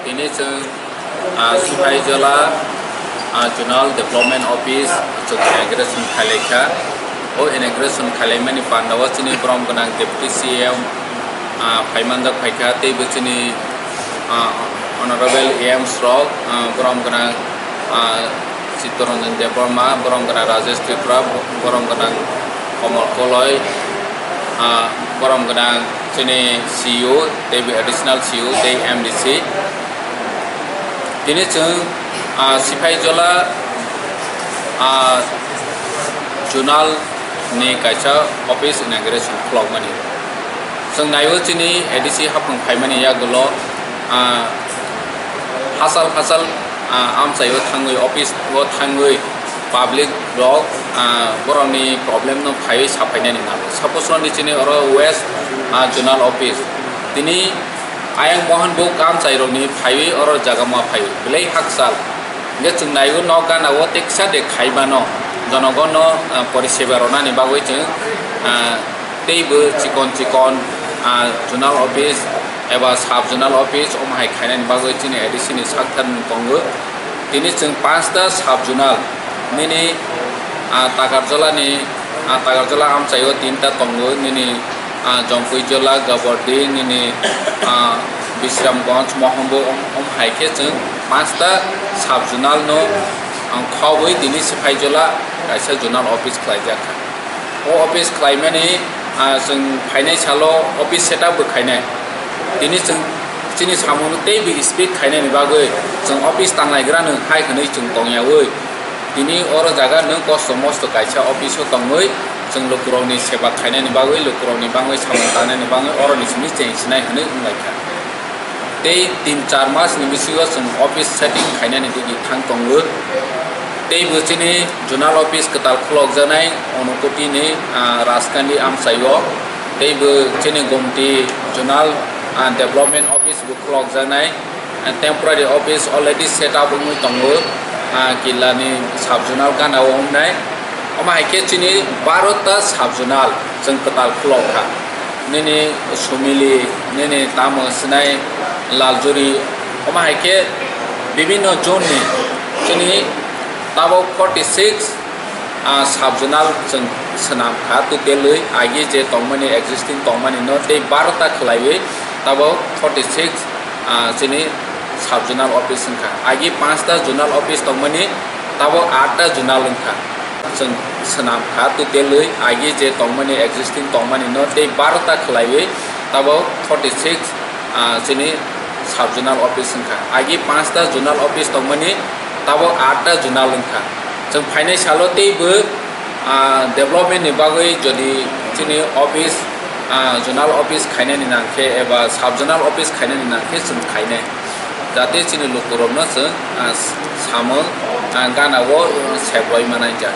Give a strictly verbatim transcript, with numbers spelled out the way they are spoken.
Tini chwng, ah, Sipaijola, ah, Zonal Development Office chwng inauguration khailai kha. O inauguration khailaimani pandao chini borom gwnang Deputy C M, ah, phaimanjak phaikha, teibo chini, ah, Honorable A Ms rok, ah, borom gwnang, ah, Chittaranjan Debbarma, borom gwnang Rajesh Tripura, borom gwnang Komal Koloi, ah, borom gwnang chini C E O, teibo Additional C E O, tei M D C. Tini chwng, ah, Sipaijola, ah, Zonal ni kaisa office inauguration khulokmani. Chwng naio chini A D C haphang phaimani yagulo, ah, hachal hachal, ah, amchaio thangwi, office o thangwi public rok, ah, borokni problem no phaiwi saphainani nango. Suppose roni chini oro West, ah, Zonal Office. Tini ayang bohan bo kamchairokni phaiwi oro jaga ma phaiwi. Belai hakchal. Hingke chwng naio nok gana o teksa de khaimano. Jonogono, ah, poriseba ronani bagwi chwng, ah, teibo chikon chikon, ah, Zonal Office eba Sub Zonal Office omo hai khainani bagwi chini A D C ni sakthar ni tongo. Tini chwng panchta Sub Zonal nini, ah, Takarjola ni, ah, Takarjola amchaio tinta tongo nini, ah, Jompuijola, Gabardi, nini, ah, Bisramganj, Mohombo, om, om hai khe chwng panchta Sub Zonal no, ah, khobwi tini Sipaijola kaisa Zonal Office khlaijak kha. O office khlaimani, ah, chwng phainai salo office setup bo khainai. Tini chwng chini samung tei bi speed khainani bagwi chwng office tanglaigrano hai hwnwi chwng tongyaui. Tini oro jaga nwng kosto mosto kaisa office o tongwi chwng lukurokni seba khainani bagwi, lukurokni bangwi samung tangnani bagwi oroni simi cheng sinai hwnwi wnglaikha. Tei tin char mas ni bisingo chwng office setting khainani digi thang tongo. Tei bo chini zonal office kwtal khulokjaknai Unakoti ni, ah, Rajkandi amchaio. Tei bo chini Gomti zonal, ah, development office bo khulokjaknai. Ah, temporary office already set up wngwi tongo, ah, Killa ni sub zonal gana o wngnai. Omo hai khe chini baro ta sub zonal chwng kwtal khulok kha. Nini Sumili, nini tamo sinai Laljuri, omo hai khe bibinno zone ni chini tabok forty six, ah, sub zonal chwng swnam kha, totally agi je tongmani, existing tongmani no tei baro ta khwlaiwi tabok forty six, ah, chini sub zonal office wngkha. Agi panch ta zonal office tongmani, tabok aat ta zonal wngkha. Chwng swnam kha, totally agi je tongmani, existing tongmani no tei baro ta khwlaiwi tabok forty six, ah, chini sub zonal office wngkha. Agi panch ta zonal office tongmani, tabok aat ta zonal wngkha. Chwng phainai salo teibo, ah, development ni bagwi jodi chini office, ah, zonal office khainani nangkhe eba sub zonal office khainani nangkhe chwng khainai. Jate chini lukurokno chwng, ah, samung, ah, gana o, ah, sebroi manai jak.